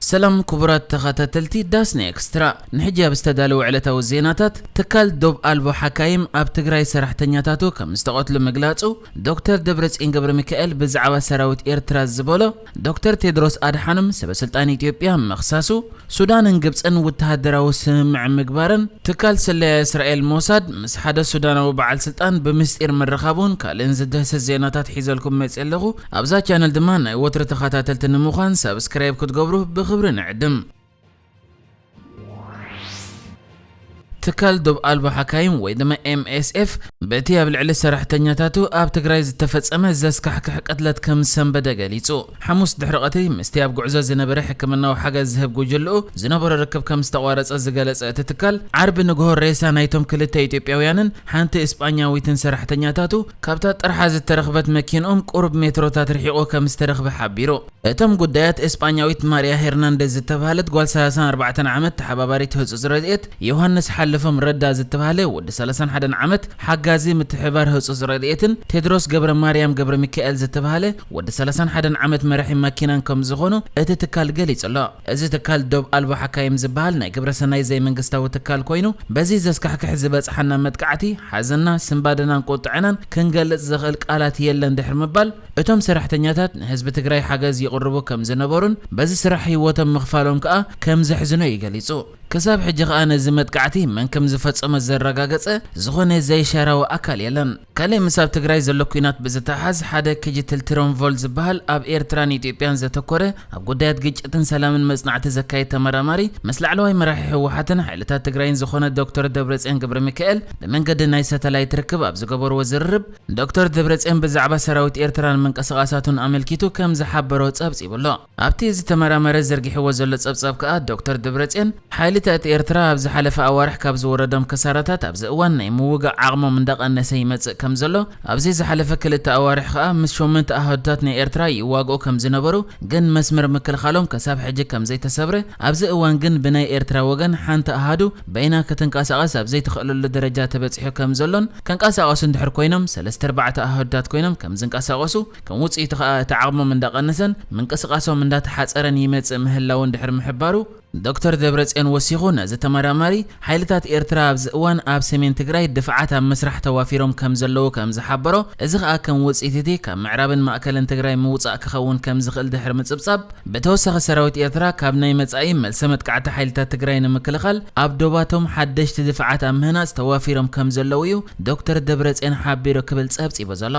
ሰላም ክቡራት ተኸታተልቲ ዳስና ኤክስትራ፣ ንሕጂ ኣብ ዝተዳለወ ዕለታዊ ዜናታት፣ ትካል ዶብ ኣልቦ ሓካይም ኣብ ትግራይ ሰራሕተኛታቱ ከም ዝተቐትሉ ምግላጹ፣ ዶክተር ደብረጽዮን ገብረ ሚካኤል ብዛዕባ ሰራዊት ኤርትራ ዝበሎ፣ ዶክተር ቴድሮስ ኣድሓኖም ሰበ ስልጣን ኢትዮጵያ ምኽሳሱ፣ ሱዳንን ግብጽን ወተሃደራዊ ስምምዕ ምግባረን፣ ትካል ስለያ እስራኤል ሞሳድ ምስ ሓደ ሱዳናዊ በዓል ስልጣን ብምስጢር ምርኻቡን ካልእን ዝድህስስ ዜናታት ሒዘልኩም መጽእ ኣለኹ። ኣብዛ ቻነል ድማ ናይ ወትሪ ተኸታተልቲ ንምዃን ሳብስክራይብ ክትገብሩ ብኽብሪ ንዕድም። ትካል ዶብ ኣልቦ ሓካይም ወይ ድማ ኤምኤስኤፍ በቲ ኣብ ልዕሊ ሰራሕተኛታቱ ኣብ ትግራይ ዝተፈጸመ ዘስካሕክሕ ቅትለት ከም ዝሰንበደ ገሊጹ። ሓሙስ ድሕሪ ቀትሪ ምስቲ ኣብ ጉዕዞ ዝነበረ ሕክምናዊ ሓገዝ ዝህብ ጉጅልኡ ዝነበሮ ርክብ ከም ዝተቋረጸ ዝገለጸ እቲ ትካል፣ ዓርቢ ንግሆ ሬሳ ናይቶም ክልተ ኢትዮጵያውያንን ሓንቲ እስጳኛዊትን ሰራሕተኛታቱ ካብታ ጥርሓ ዝተረኽበት መኪንኦም ቁሩብ ሜትሮታት ርሒቑ ከም ዝተረኽበ ሓቢሩ። እቶም ጉዳያት እስጳኛዊት ማርያ ሄርናንደዝ ዝተባህለት ጓል ሰላሳን ኣርባዕተን ዓመት ተሓባባሪት ህጹጽ ረድኤት፣ ዮሃንስ ሓልፎም ረዳ ዝተባህለ ወዲ ሰላሳን ሓደን ዓመት ሓጋዚ ምትሕባር ህጹጽ ረድኤትን ቴድሮስ ገብረ ማርያም ገብረ ሚካኤል ዝተባህለ ወዲ ሰላሳን ሓደን ዓመት መራሒ ማኪናን ከም ዝኾኑ እቲ ትካል ገሊጹ ኣሎ። እዚ ትካል ዶብ ኣልቦ ሓካይም ዝበሃል ናይ ግብረ ሰናይ ዘይመንግስታዊ ትካል ኮይኑ፣ በዚ ዘስካሕክሕ ዝበጽሓና መጥቃዕቲ ሓዘንና፣ ስንባደናን ቁጥዐናን ክንገልጽ ዘኽእል ቃላት የለን ድሕሪ ምባል፣ እቶም ሰራሕተኛታት ንህዝቢ ትግራይ ሓገዝ ይቕርቡ ከም ዝነበሩን በዚ ስራሕ ህይወቶም ምኽፋሎም ከኣ ከም ዘሕዝኖ እዩ ገሊጹ። ክሳብ ሕጂ ከኣ ነዚ መጥቃዕቲ መን ከም ዝፈጸሞ ዘረጋገጸ ዝኾነ ዘይሻራዊ ኣካል የለን። ካልእ ምስ ኣብ ትግራይ ዘሎ ኲናት ብዝተሓሓዝ ሓደ ክጅትል ትሮንቮል ዝበሃል ኣብ ኤርትራን ኢትዮጵያን ዘተኮረ ኣብ ጉዳያት ግጭትን ሰላምን መጽናዕቲ ዘካየድ ተመራማሪ ምስ ላዕለዋይ መራሒ ህወሓትን ሓይልታት ትግራይን ዝኾነ ዶክተር ደብረጽዮን ገብረ ሚካኤል ብመንገዲ ናይ ሳተላይት ርክብ ኣብ ዝገበርዎ ዝርርብ ዶክተር ደብረጽዮን ብዛዕባ ሰራዊት ኤርትራን ምንቅስቓሳቱን ኣመልኪቱ ከም ዝሓበሮ ጸብጺቡ ኣሎ። ኣብቲ ዝተመራመረ ዘርጊሕዎ ዘሎ ጸብጻብ ከኣ ዶክተር ደብረጽዮን ሓይልታት ኤርትራ ኣብ ዝሓለፈ ኣዋርሕ ካብ ዝወረዶም ከሳራታት ኣብዚ እዋን ናይ ምውጋእ ዓቕሞም እንዳቐነሰ ይመጽእ ከም ዘሎ፣ ኣብዚ ዝሓለፈ ክልተ ኣዋርሕ ከኣ ምስ ሸሞንተ ኣሃዱታት ናይ ኤርትራ ይዋግኡ ከም ዝነበሩ ግን መስመር ምክልኻሎም ከሳብ ሕጂ ከም ዘይተሰብረ፣ ኣብዚ እዋን ግን ብናይ ኤርትራ ወገን ሓንቲ ኣሃዱ በይና ክትንቀሳቐስ ኣብ ዘይትኽእለሉ ደረጃ ተበጺሑ ከም ዘሎን፣ ከንቀሳቐሱ እንድሕር ኮይኖም ሰለስተ ኣርባዕተ ኣሃዱታት ኮይኖም ከም ዝንቀሳቐሱ፣ ከም ውጽኢቱ ከኣ እቲ ዓቕሞም እንዳቐነሰን ምንቅስቓሶም እንዳተሓጸረን ይመጽእ ምህላዉ እንድሕር ምሕባሩ፣ ዶክተር ደብረጽዮን ወሲኹ ነዚ ተመራማሪ፣ ሓይልታት ኤርትራ ኣብዚ እዋን ኣብ ሰሜን ትግራይ ድፍዓት ኣብ ምስራሕ ተዋፊሮም ከም ዘለዉ ከም ዝሓበሮ፣ እዚ ከኣ ከም ውጽኢት እቲ ካብ ምዕራብን ማእከልን ትግራይ ምውጻእ ክኸውን ከም ዝኽእል ድሕሪ ምጽብጻብ፣ ብተወሳኺ ሰራዊት ኤርትራ ካብ ናይ መጻኢ መልሰ መጥቃዕቲ ሓይልታት ትግራይ ንምክልኻል ኣብ ዶባቶም ሓደሽቲ ድፍዓት ኣብ ምህናጽ ተዋፊሮም ከም ዘለዉ እዩ ዶክተር ደብረጽዮን ሓቢሩ ክብል ጸብጺቡ ዘሎ።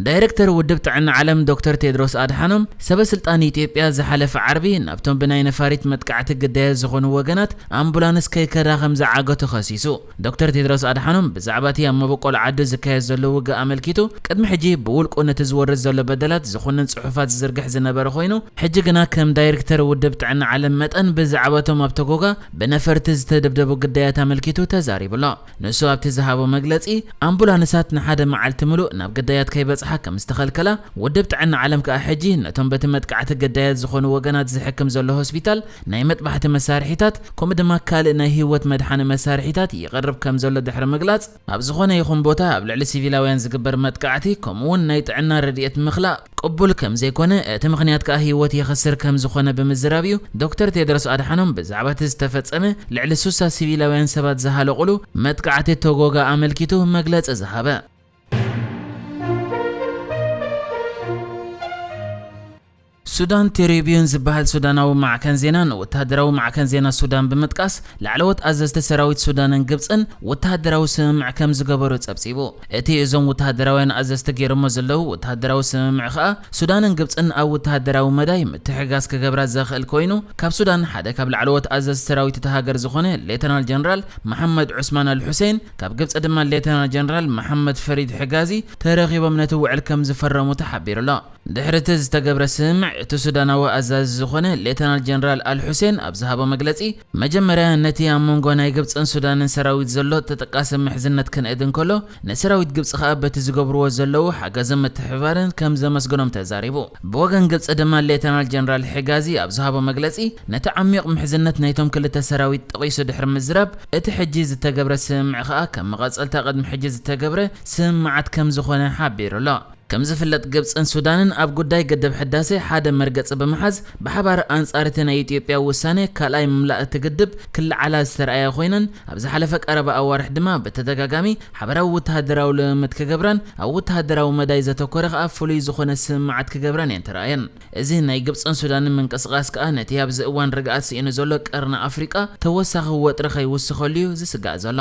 ዳይሬክተር ውድብ ጥዕና ዓለም ዶክተር ቴድሮስ ኣድሓኖም፣ ሰበ ስልጣን ኢትዮጵያ ዝሓለፈ ዓርቢ ናብቶም ብናይ ነፋሪት መጥቃዕቲ ግዳያት ዝኾኑ ወገናት ኣምቡላንስ ከይከዳ ከም ዝዓገቱ ከሲሱ። ዶክተር ቴድሮስ ኣድሓኖም ብዛዕባ እቲ ኣብ መበቆል ዓዱ ዝካየድ ዘሎ ውግእ ኣመልኪቱ፣ ቅድሚ ሕጂ ብውልቁ ነቲ ዝወርድ ዘሎ በደላት ዝኹንን ጽሑፋት ዝዝርግሕ ዝነበረ ኮይኑ፣ ሕጂ ግና ከም ዳይሬክተር ውድብ ጥዕና ዓለም መጠን ብዛዕባ እቶም ኣብ ተጎጋ ብነፈርቲ ዝተደብደቡ ግዳያት ኣመልኪቱ ተዛሪቡ ኣሎ። ንሱ ኣብቲ ዝሃቦ መግለጺ፣ ኣምቡላንሳት ንሓደ መዓልቲ ምሉእ ናብ ግዳያት ከይበጽሓ ከም ዝተኸልከላ፣ ውድብ ጥዕና ዓለም ከኣ ሕጂ ነቶም በቲ መጥቃዕቲ ግዳያት ዝኾኑ ወገናት ዝሕክም ዘሎ ሆስፒታል ናይ መጥባሕቲ መሳርሒታት፣ ከምኡ ድማ ካልእ ናይ ህይወት መድሓኒ መሳርሒታት ይቕርብ ከም ዘሎ ድሕሪ ምግላጽ፣ ኣብ ዝኾነ ይኹን ቦታ ኣብ ልዕሊ ሲቪላውያን ዝግበር መጥቃዕቲ፣ ከምኡ እውን ናይ ጥዕና ረድኤት ምኽላእ ቅቡል ከም ዘይኮነ፣ እቲ ምኽንያት ከኣ ህይወት የኽስር ከም ዝኾነ ብምዝራብ እዩ ዶክተር ቴድሮስ ኣድሓኖም ብዛዕባ እቲ ዝተፈጸመ ልዕሊ ሱሳ ሲቪላውያን ሰባት ዝሃለቑሉ መጥቃዕቲ ተጎጋ ኣመልኪቱ መግለጺ ዝሃበ። ሱዳን ትሪቢዩን ዝበሃል ሱዳናዊ ማዕከን ዜና ንወተሃደራዊ ማዕከን ዜና ሱዳን ብምጥቃስ፣ ላዕለዎት ኣዘዝቲ ሰራዊት ሱዳንን ግብጽን ወተሃደራዊ ስምምዕ ከም ዝገበሩ ጸብጺቡ። እቲ እዞም ወተሃደራውያን ኣዘዝቲ ገይሮሞ ዘለዉ ወተሃደራዊ ስምምዕ ከኣ፣ ሱዳንን ግብጽን ኣብ ወተሃደራዊ መዳይ ምትሕግጋዝ ክገብራ ዘኽእል ኮይኑ፣ ካብ ሱዳን ሓደ ካብ ላዕለዎት ኣዘዝቲ ሰራዊት እታ ሃገር ዝኾነ ሌተናል ጀነራል መሓመድ ዑስማን ኣል ሑሴን፣ ካብ ግብጺ ድማ ሌተናል ጀነራል መሓመድ ፈሪድ ሕጋዚ ተረኺቦም ነቲ ውዕል ከም ዝፈረሙ ተሓቢሩ ኣሎ። ድሕሪ እቲ ዝተገብረ ስምምዕ፣ እቲ ሱዳናዊ ኣዛዚ ዝኾነ ሌተናል ጀነራል ኣል ሑሴን ኣብ ዝሃቦ መግለጺ፣ መጀመርያ ነቲ ኣብ መንጎ ናይ ግብጽን ሱዳንን ሰራዊት ዘሎ ተጠቃሲ ምሕዝነት ክንእድ እንከሎ፣ ንሰራዊት ግብጺ ከኣ በቲ ዝገብርዎ ዘለዉ ሓገዝን ምትሕብባርን ከም ዘመስገኖም ተዛሪቡ። ብወገን ግብጺ ድማ ሌተናል ጀነራል ሕጋዚ ኣብ ዝሃቦ መግለጺ፣ ነቲ ዓሚቕ ምሕዝነት ናይቶም ክልተ ሰራዊት ጠቒሱ ድሕሪ ምዝራብ፣ እቲ ሕጂ ዝተገብረ ስምምዕ ከኣ ከም መቐጸልታ ቅድሚ ሕጂ ዝተገብረ ስምምዓት ከም ዝኾነ ሓቢሩ ኣሎ። ከም ዝፍለጥ፣ ግብጽን ሱዳንን ኣብ ጉዳይ ግድብ ሕዳሴ ሓደ መርገጺ ብምሓዝ፣ ብሓባር ኣንጻር እቲ ናይ ኢትዮጵያ ውሳኔ ካልኣይ ምምላእ እቲ ግድብ ክለዓላ ዝተረኣያ ኮይነን፣ ኣብ ዝሓለፈ ቀረባ ኣዋርሕ ድማ ብተደጋጋሚ ሓበራዊ ወተሃደራዊ ልምምድ ክገብራን ኣብ ወተሃደራዊ መዳይ ዘተኮረ ከኣ ፍሉይ ዝኾነ ስምምዓት ክገብራን እየን ተራእየን። እዚ ናይ ግብጽን ሱዳንን ምንቅስቓስ ከኣ ነቲ ኣብዚ እዋን ርግኣት ስኢኑ ዘሎ ቀርኒ ኣፍሪቃ ተወሳኺ ወጥሪ ከይውስኸሉ እዩ ዝስጋእ ዘሎ።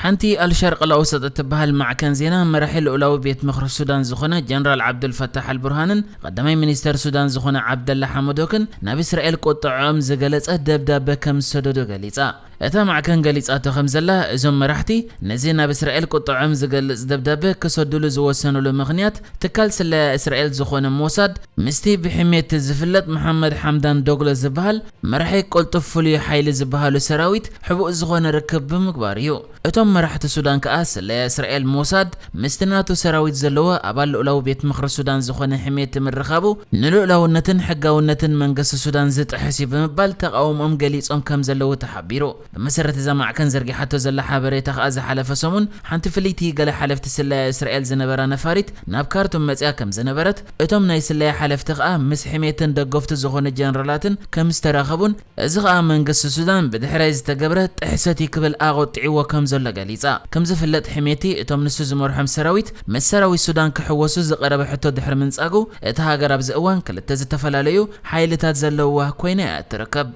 ሓንቲ ኣልሸርቅ ኣልኣውሰጥ እትበሃል ማዕከን ዜና፣ መራሒ ልኡላዊ ቤት ምኽሪ ሱዳን ዝኾነ ጀነራል ዓብዱልፈታሕ ኣልቡርሃንን ቀዳማይ ሚኒስተር ሱዳን ዝኾነ ዓብደላ ሓመዶክን ናብ እስራኤል ቁጥዐኦም ዝገለጸ ደብዳበ ከም ዝሰደዱ ገሊጻ። እታ ማዕከን ገሊጻቶ ከም ዘላ፣ እዞም መራሕቲ ነዚ ናብ እስራኤል ቁጥዐኦም ዝገልጽ ደብዳበ ክሰዱሉ ዝወሰኑሉ ምኽንያት፣ ትካል ስለያ እስራኤል ዝኾነ ሞሳድ ምስቲ ብሕሜት ዝፍለጥ መሓመድ ሓምዳን ዶግሎ ዝበሃል መራሒ ቅልጡፍ ፍሉይ ሓይሊ ዝበሃሉ ሰራዊት ሕቡእ ዝኾነ ርክብ ብምግባር እዩ። እቶም መራሕቲ ሱዳን ከኣ፣ ስለያ እስራኤል ሞሳድ ምስቲ ናቱ ሰራዊት ዘለዎ ኣባል ልኡላዊ ቤት ምኽሪ ሱዳን ዝኾነ ሕሜቲ ምርኻቡ፣ ንልኡላውነትን ሕጋውነትን መንግስቲ ሱዳን ዝጥሕስ እዩ ብምባል ተቓውሞኦም ገሊጾም ከም ዘለዉ ተሓቢሩ። ብመሰረት እዛ ማዕከን ዘርጊሓቶ ዘላ ሓበሬታ ከኣ፣ ዝሓለፈ ሰሙን ሓንቲ ፍልይቲ ገለ ሓለፍቲ ስለያ እስራኤል ዝነበራ ነፋሪት ናብ ካርቱም መጽያ ከም ዝነበረት፣ እቶም ናይ ስለያ ሓለፍቲ ከኣ ምስ ሕሜትን ደገፍቱ ዝኾኑ ጀነራላትን ከም ዝተራኸቡን፣ እዚ ከኣ መንግስቲ ሱዳን ብድሕረይ ዝተገብረ ጥሕሰት እዩ ክብል ኣቖጢዕዎ ከም ዘሎ ገሊጻ። ከም ዝፍለጥ፣ ሕሜቲ እቶም ንሱ ዝመርሖም ሰራዊት ምስ ሰራዊት ሱዳን ክሕወሱ ዝቐረበ ሕቶ ድሕሪ ምንጻጉ፣ እታ ሃገር ኣብዚ እዋን ክልተ ዝተፈላለዩ ሓይልታት ዘለውዋ ኮይና እያ እትርከብ።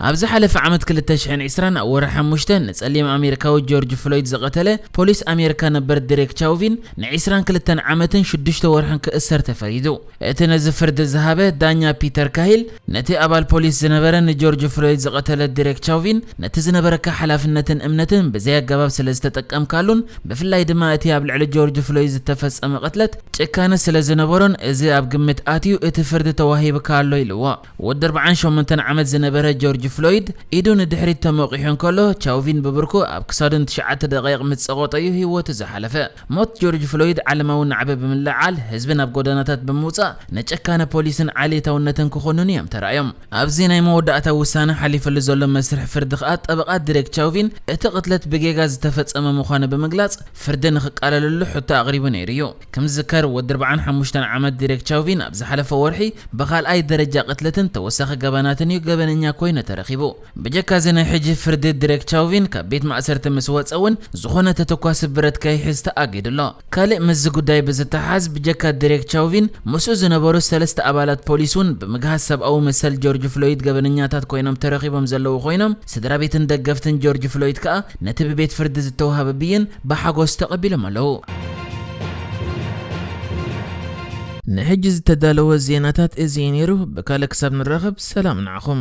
ኣብ ዝሓለፈ ዓመት ክልተ ሽሕን ዕስራን ኣብ ወርሒ ሓሙሽተ ንጸሊም ኣሜሪካዊ ጆርጅ ፍሎይድ ዝቐተለ ፖሊስ ኣሜሪካ ነበር ዴሬክ ቻውቪን ንዕስራን ክልተን ዓመትን ሽዱሽተ ወርሕን ክእሰር ተፈሪዱ። እቲ ነዚ ፍርዲ ዝሃበ ዳኛ ፒተር ካሂል፣ ነቲ ኣባል ፖሊስ ዝነበረ ንጆርጅ ፍሎይድ ዝቐተለ ዴሬክ ቻውቪን ነቲ ዝነበረካ ሓላፍነትን እምነትን ብዘይ ኣገባብ ስለ ዝተጠቀምካሉን ብፍላይ ድማ እቲ ኣብ ልዕሊ ጆርጅ ፍሎይድ ዝተፈጸመ ቅትለት ጭካነ ስለ ዝነበሮን እዚ ኣብ ግምት ኣትዩ እቲ ፍርዲ ተዋሂብካ ኣሎ ኢልዎ። ወዲ ኣርብዓን ሸሞንተን ዓመት ዝነበረ ጆርጅ ፍሎይድ ኢዱ ንድሕሪት ተመቒሑ እንከሎ፣ ቻውቪን ብብርኩ ኣብ ክሳዱን ትሽዓተ ደቂቕ ምስ ጸቖጦ እዩ ህይወቱ ዝሓለፈ። ሞት ጆርጅ ፍሎይድ ዓለማዊ ናዕቢ ብምልዓል፣ ህዝቢ ናብ ጎደናታት ብምውጻእ ንጨካነ ፖሊስን ዓሌታውነትን ክኾንኑ እዮም ተራእዮም። ኣብዚ ናይ መወዳእታ ውሳነ ሓሊፈሉ ዘሎ መስርሕ ፍርዲ ከኣ፣ ጠበቓ ዴሬክ ቻውቪን እቲ ቅትለት ብጌጋ ዝተፈጸመ ምዃኑ ብምግላጽ፣ ፍርዲ ንኽቃለለሉ ሕቶ ኣቕሪቡ ነይሩ እዩ። ከም ዝዝከር፣ ወዲ ኣርብዓን ሓሙሽተን ዓመት ዴሬክ ቻውቪን ኣብ ዝሓለፈ ወርሒ ብኻልኣይ ደረጃ ቅትለትን ተወሳኺ ገበናትን እዩ ገበነኛ ኮይኑ ተረኺቡ። ብጀካ እዚ ናይ ሕጂ ፍርዲ፣ ዴሬክ ቻውቪን ካብ ቤት ማእሰርቲ ምስ ወጸ እውን ዝኾነ ተተኳሲ ብረት ከይሕዝ ተኣጊዱ ኣሎ። ካልእ ምስዚ ጉዳይ ብዝተሓዝ፣ ብጀካ ዴሬክ ቻውቪን ምስኡ ዝነበሩ ሰለስተ ኣባላት ፖሊስ እውን ብምግሃስ ሰብኣዊ መሰል ጆርጅ ፍሎይድ ገበነኛታት ኮይኖም ተረኺቦም ዘለዉ ኮይኖም፣ ስድራ ቤትን ደገፍትን ጆርጅ ፍሎይድ ከኣ ነቲ ብቤት ፍርዲ ዝተዋህበ ብይን ብሓጎስ ተቐቢሎም ኣለዉ። ንሕጂ ዝተዳለወ ዜናታት እዚ እዩ ነይሩ። ብካልእ ክሳብ ንራኸብ፣ ሰላም ንዓኹም።